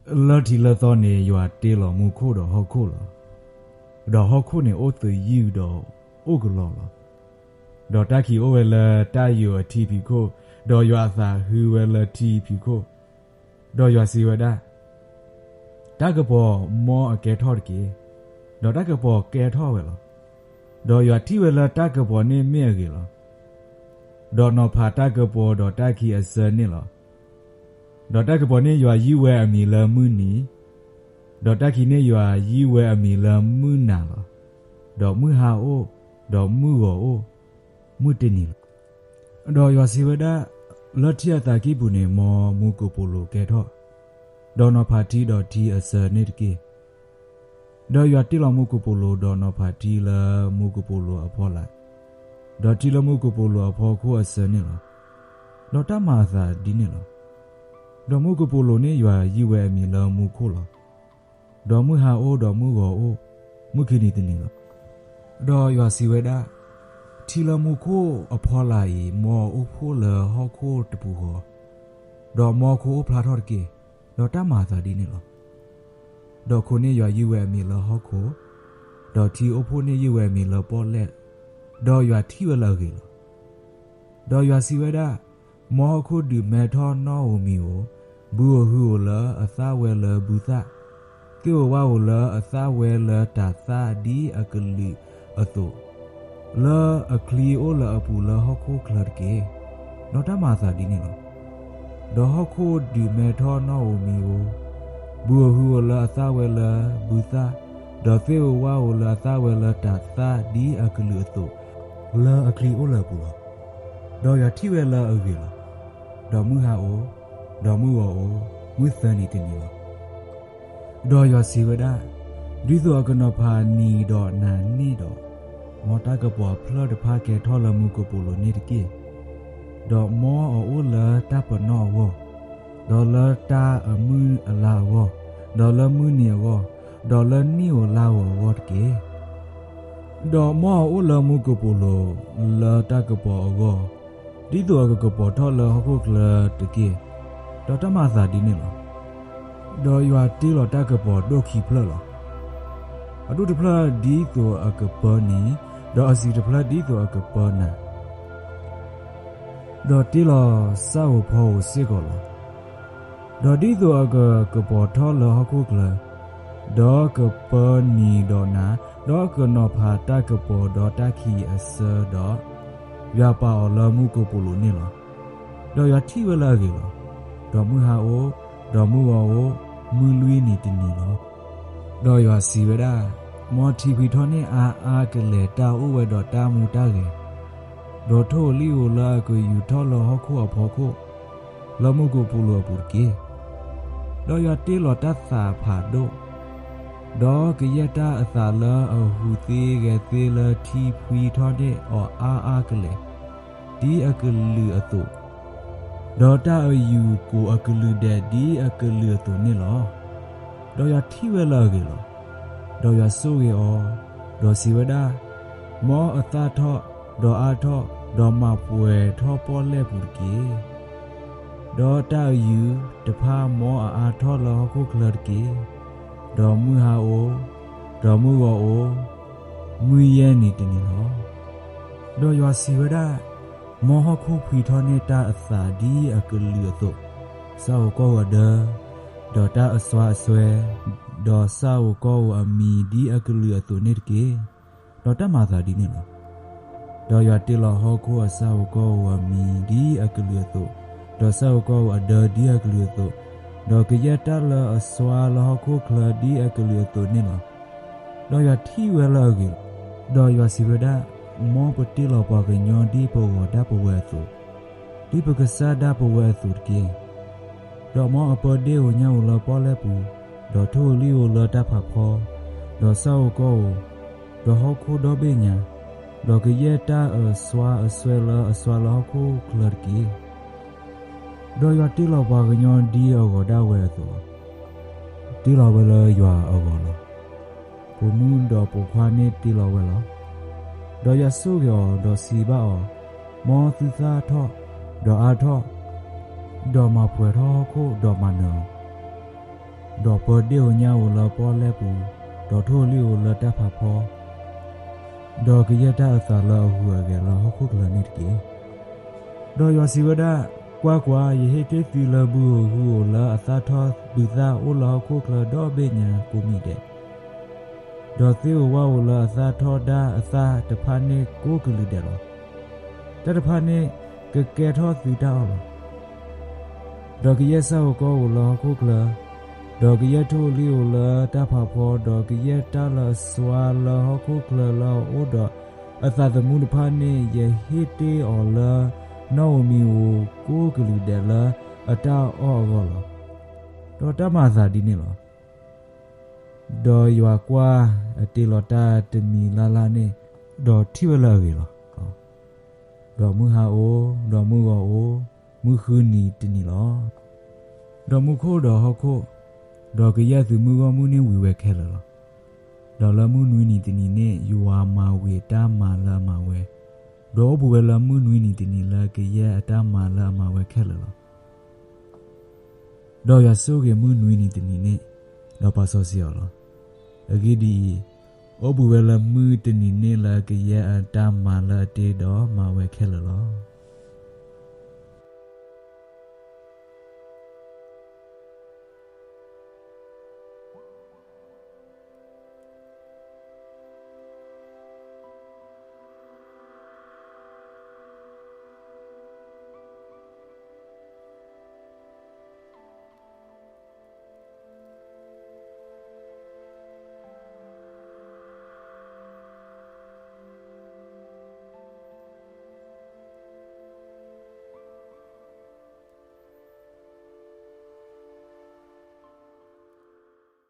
လၢထံးလၢသီန့ၣ် ယွၤတ့လီၤမူခိၣ်ဒီးဟီၣ်ခိၣ်လီၤ. ဒီးဟီၣ်ခိၣ်န့ၣ်အိၣ်သယုၢ်ဒီးအိၣ်ကလီလီၤ. ဒီးတၢ်ခံးအိၣ်ဝဲလၢတၢ်ယိာ်အထံဖံးခိၣ်, ဒီးယွၤအသးဟူဝဲလၢထံဖံးခိၣ်, ဒီးယွၤစံးဝဲဒၣ်, တၢ်ကပီၤမ်အကဲထီၣ်တက့ၢ်. ဒီးတၢ်ကပီၤကဲထီၣ်ဝဲလီၤ. ဒီးယွၤထံၣ်ဝဲလၢတၢ်ကပီၤန့ၣ်မ့ၢ်အဂ့ၤလီၤ. ဒီးနီၤဖးတၢ်ကပီၤဒီးတၢ်ခံးအဆၢန့ၣ်လီၤ. ဒီးတၢ်ကပီၤန့ၣ်ယွၤယုၢ်ဝဲအမံၤလၢမုၢ်နံၤ, ဒီးတၢ်ခံးန့ၣ်ယွၤယုၢ်ဝဲအမံၤလၢမုၢ်နၤလီၤ. ဒီးမုၢ်ဟါအိၣ်, ဒီးမုၢ်ဂီၤအိၣ်, မုၢ်တနံၤလီၤ. ဒီးယွၤစံးဝဲဒၣ်, လၢထံအသးကံၢ်ပူၤန့ၣ် မ်မူကပိာ်လိၤကဲထီၣ်, ဒီးနီၤဖးထံဒီးထံအဆၢန့ၣ်တက့ၢ်. ဒီးယွၤတ့လီၤမူကပိာ်လိၤဒီးနီၤဖးထံလၢမူကပိာ်လိၤအဖီလာ်, ဒီးထံလၢမူကပိာ်လိၤအဖီခိၣ်အဆၢန့ၣ်လီၤ. ဒီးတၢ်မၤအသးဒ်န့ၣ်လီၤ. ဒီးမူကပိာ်လိၤန့ၣ်ယွၤယုၢ်ဝဲအမံၤလၢမူခိၣ်လီၤ. ဒီးမုၢ်ဟါအိၣ်, ဒီးမုၢ်ဂီၤအိၣ်, မုၢ်ခံနံၤတနံၤလီၤ. ဒီးယွၤစံးဝဲဒၣ်, ထံလၢမူခိၣ်အဖီလာ်အံၤ မ်အအိၣ်ဖှိၣ်လၢဟီၣ်ခိၣ်တပူၤဃီ, ဒီးမ်ခိအိၣ်ဖျါထီၣ်တက့ၢ်. ဒီးတၢ်မၤအသးဒ်န့ၣ်လီၤ. ဒီးခိန့ၣ်ယွၤယုၢ်ဝဲအမံၤလၢဟီၣ်ခိၣ်, ဒီးထံအိၣ်ဖှိၣ်န့ၣ်ယုၢ်ဝဲအမံၤလၢပီၣ်လဲၣ်, ဒီးယွၤထံၣ်ဝဲလၢအဂ့ၤလီၤ. ဒီးယွၤစံးဝဲဒၣ်, မ်ဟီၣ်ခိၣ်ဒုးမဲထီၣ်နီၣ်ဧိၤမံၤဧိၤ, ဘုဧိၤဟုဧိၤလၢအသၣ်ဝဲလၢဘုသၣ်, သ့ၣ်ဧိၤဝၣ်ဧိၤလၢအသၣ်ဝဲလၢတၤသၣ်ဒ်အကလုာ်အသိး, လၢအချံအိၣ်လၢအပူၤလၢဟီၣ်ခိၣ်ချၢတက့ၢ်. ဒီးတၢ်မၤအသးဒ်န့ၣ်လီၤ. ဒီးဟီၣ်ခိၣ်ဒုးမဲထီၣ်နီၣ်ဧိၤမံၤဧိၤ, ဘုဧိၤဟုဧိၤလၢအသၣ်ဝဲလၢဘုသၣ်, ဒီးသ့ၣ်ဧိၤဝၣ်ဧိၤလၢအသၣ်ဝဲလၢတၤသၣ်ဒ်အကလုာ်အသိး, လၢအချံအိၣ်လၢအပူၤလီၤ. ဒီးယွၤထံၣ်ဝဲလၢအဂ့ၤလီၤ. ဒီးမုၢ်ဟါအိၣ်, ဒီးမုၢ်ဂီၤအိၣ်, မုၢ်သၢနံၤတနံၤလီၤ. ဒီးယွၤစံးဝဲဒၣ်, ဒ်သိးအကနီၤဖးနံၤဒီးနၤန့ၣ်ဒီး, မ်တၢ်ကပီၤအဖျၢၣ်တဖၣ်ကဲထီၣ်လၢမူကပိာ်လိၤန့ၣ်တက့ၢ်. ဒီးမ်အအိၣ်လၢတၢ်ပနီၣ်အဂီၢ်, ဒီးလၢတၢ်အမုၢ်အလါအဂီၢ်, ဒီးလၢမုၢ်နံၤအဂီၢ်, ဒီးလၢနံၣ်ဧိၤလါဧိၤအဂီၢ်တက့ၢ်. ဒီးမ်အအိၣ်လၢမူကပိာ်လိၤလၢတၢ်ကပီၤအဂီၢ်, ဒ်သိးအကကပီၤထီၣ်လၢဟီၣ်ခိၣ်ချၢတက့ၢ်. ဒီးတၢ်မၤအသးဒ်န့ၣ်လီၤ. ဒီးယွၤတ့လီၤတၢ်ကပီၤဒိၣ်ခံဖျၢၣ်လီၤ. အဒိၣ်တဖျၢၣ်ဒ်သိးအကပၢနံၤ, ဒီးအဆံးတဖျၢၣ်ဒ်သိးအကပၢနၤ, ဒီးတ့လီၤဆၣ်ဧိၤဖီဧိၤစ့ၢ်ကီးလီၤ. ဒီးဒ်သိးအကကပီၤထီၣ်လၢဟီၣ်ခိၣ်ချၢ, ဒီးကပၢနံၤဒီးနၤ, ဒီးကနီၤဖးတၢ်ကပီၤဒီးတၢ်ခံးအဆၢဒီး, ယွၤပာ်အီၤလၢမူကပိာ်လိၤန့ၣ်လီၤ. ဒီးယွၤထံၣ်ဝဲလၢအဂ့ၤလီၤ. ဒီးမုၢ်ဟါအိၣ်, ဒီးမုၢ်ဂီၤအိၣ်, မုၢ်လွံၢ်နံၤတနံၤလီၤ. ဒီးယွၤစံးဝဲဒၣ်, မ်ထံဖှံထီၣ်န့ၢ်အါအါကလဲာ်တၢ်အိၣ်ဝဲဒီးတၢ်မူတၢ်ဂဲၤ, ဒီးထိၣ်ဧိၤလံၣ်ဧိၤလၢအကယူၤထီၣ်လၢဟီၣ်ခိၣ်အဖီခိၣ်, လၢမူကပိာ်လိၤအပူၤတက့ၢ်. ဒီးယွၤတ့လီၤတၢ်သးဖးဒိၣ်, ဒီးကယဲၢ်တၢ်အသးလၢအဟူးသ့ဂဲၤသ့လၢထံဖှံထီၣ်န့ၢ်အီၤအါအါကလဲာ်, ဒ်အကလုာ်အသိး, ဒီးတၢ်အယူၤကိးအကလုာ်ဒဲးဒ်အကလုာ်အသိးန့ၣ်လီၤ. ဒီးယွၤထံၣ်ဝဲလၢအဂ့ၤလီၤ. ဒီးယွၤဆိၣ်ဂ့ၤအီၤ, ဒီးစံးဝဲဒၣ်, မ်အသၣ်ထီၣ်, ဒီးအါထီၣ်, ဒီးမၤပှဲၤထီၣ်ပီၣ်လဲၣ်ပူၤတက့ၢ်. ဒီးတၢ်အယူၤတဖၣ်မ်အအါထီၣ်လၢဟီၣ်ခိၣ်ချၢတက့ၢ်. ဒီးမုၢ်ဟါအိၣ်, ဒီးမုၢ်ဂီၤအိၣ်, မုၢ်ယဲၢ်နံၤတနံၤလီၤ. ဒီးယွၤစံးဝဲဒၣ်, မ်ဟီၣ်ခိၣ်ဖှံထီၣ်န့ၢ်တၢ်အသးဒ်အကလုာ်အသိး, ဆၣ်ဧိၤကီၢ်ဧိၤအဒၢ, ဒီးတၢ်အစွါအစွဲ, ဒီးဆၣ်ဧိၤကီၢ်ဧိၤအမံၤဒ်အကလုာ်အသိးန့ၣ်တက့ၢ်. ဒီးတၢ်မၤအသးဒ်န့ၣ်လီၤ. ဒီးယွၤတ့လီၤဟီၣ်ခိၣ်အဆၣ်ဧိၤကီၢ်ဧိၤအမံၤဒ်အကလုာ်အသိး, ဒီးဆၣ်ဧိၤကီၢ်ဧိၤအဒၢဒ်အကလုာ်အသိး, ဒီးကယဲၢ်တၢ်လၢအစွါလၢဟီၣ်ခိၣ်ချၢဒ်အကလုာ်အသိးန့ၣ်လီၤ. ဒီးယွၤထံၣ်ဝဲလၢအဂ့ၤလီၤ. ဒီးယွၤစံးဝဲဒၣ်, မ်ပတ့လီၤပှၤကညီဒ်ပဂီၤဒၣ်ပဝဲအသိး, ဒ်ပကစၢ်ဒၣ်ပဝဲအသိးတက့ၢ်. ဒီးမ်အပၢဒ့ၣ်ဧိၤညၣ်ဧိၤလၢပီၣ်လဲၣ်ပူၤ, ဒီးထိၣ်ဧိၤလံၣ်ဧိၤလၢတၢ်ဖးဖီ, ဒီးဆၣ်ဧိၤကီၢ်ဧိၤ, ဒီးဟီၣ်ခိၣ်ဒီဘ့ၣ်ညါ, ဒီးကယဲၢ်တၢ်အစွါအစွဲလၢအစွါလၢဟီၣ်ခိၣ်ချၢတက့ၢ်. ဒီးယွၤတ့လီၤပှၤကညီဒ်အဂီၤဒၣ်ဝဲအသိးလီၤ. တ့လီၤဝဲလၢယွၤအဂီၤလီၤ. ပိာ်မုၣ်ဒီးပိာ်ခွါန့ၣ်တ့လီၤဝဲလီၤ. ဒီးယွၤဆိၣ်ဂ့ၤအီၤ, ဒီးစံးဘၣ်အီၤ, မ်သုသၣ်ထီၣ်, ဒီးအါထီၣ်, ဒီးမၤပှဲၤထီၣ်ဟီၣ်ခိၣ်, ဒီးမၤနၢၤအီၤ ဒီးပၢၤဒ့ၣ်ဧိၤညါဧိၤလၢပီၣ်လဲၣ်ပူၤ, ဒီးထိၣ်ဧိၤလံၣ်ဧိၤလၢတၢ်ဖးဖီ, ဒီးကယဲၢ်တၢ်အုၣ်သးလၢအဂုၤအဂၤလၢဟီၣ်ခိၣ်ချၢန့ၣ်တက့ၢ်. ဒီးယွၤစံးဝဲဒၣ်, ကွၢ်ကွၢ်, ယဟ့ၣ်တ့ၢ်သုလၢဘုဧိၤဟုဧိၤလၢအသၣ်ထီၣ်ဘုသၣ်အိၣ်လၢဟီၣ်ခိၣ်ချၢဒီဘ့ၣ်ညါကိးမံၤဒဲး, ဒီးသ့ၣ်ဧိၤဝၣ်ဧိၤလၢအသၣ်ထီၣ်ဒၣ်အသၣ်တဖၣ်န့ၣ်ကိးကလုာ်ဒဲးလီၤ. တၢ်တဖၣ်န့ၣ်ကကဲထီၣ်သုတၢ်အီၣ်လီၤ. ဒီးကယဲၢ်ဆၣ်ဧိၤကီၢ်ဧိၤလၢဟီၣ်ခိၣ်ချၢ, ဒီးကယဲၢ်ထိၣ်ဧိၤလံၣ်ဧိၤလၢတၢ်ဖးဖီ, ဒီးကယဲၢ်တၢ်လၢအစွါလၢဟီၣ်ခိၣ်ချၢလၢအအိၣ်ဒီးအသးသမူတဖၣ်န့ၣ်, ယဟ့ၣ်တ့ၢ်အီၤလၢနီၣ်ဧိၤမံၤဧိၤကိးကလုာ်ဒဲးလၢအတၢ်အီၣ်အဂီၢ်လီၤ. ဒီးတၢ်မၤအသးဒ်န့ၣ်လီၤ. ဒီးယွၤကွၢ်, အတ့လီၤတၢ်တမံၤလၢ်လၢ်န့ၣ်, ဒီးထံၣ်ဝဲလၢအဂ့ၤလီၤ. ဒီးမုၢ်ဟါအိၣ်, ဒီးမုၢ်ဂီၤအိၣ်, မုၢ်ဃုနံၤတနံၤလီၤ. ဒီးမူခိၣ်ဒီးဟီၣ်ခိၣ်, ဒီးကယဲၢ်သုးမုၢ်ဂီၢ်မုၢ်န့ၣ်ဝံၤဝဲခဲလၢာ်လီၤ. ဒီးလၢမုၢ်နွံနံၤတနံၤန့ၣ် ယွၤမၤဝံၤအတၢ်မၤလၢအမၤဝဲ, ဒီးအိၣ်ဘှံးဝဲလၢမုၢ်နွံနံၤတနံၤလၢကယဲၢ်အတၢ်မၤလၢအမၤဝဲခဲလၢာ်လီၤ. ဒီးယွၤဆိၣ်ဂ့ၤမုၢ်နွံနံၤတနံၤန့ၣ်, ဒီးပာ်စီဆှံအီၤလီၤ. အဂ့ၢ်ဒ်အံၤ, အိၣ်ဘှံးဝဲလၢမုၢ်တနံၤန့ၣ်လၢကယဲၢ်အတၢ်မၤလၢအတ့ဒီးမၤဝဲခဲလၢာ်လီၤ.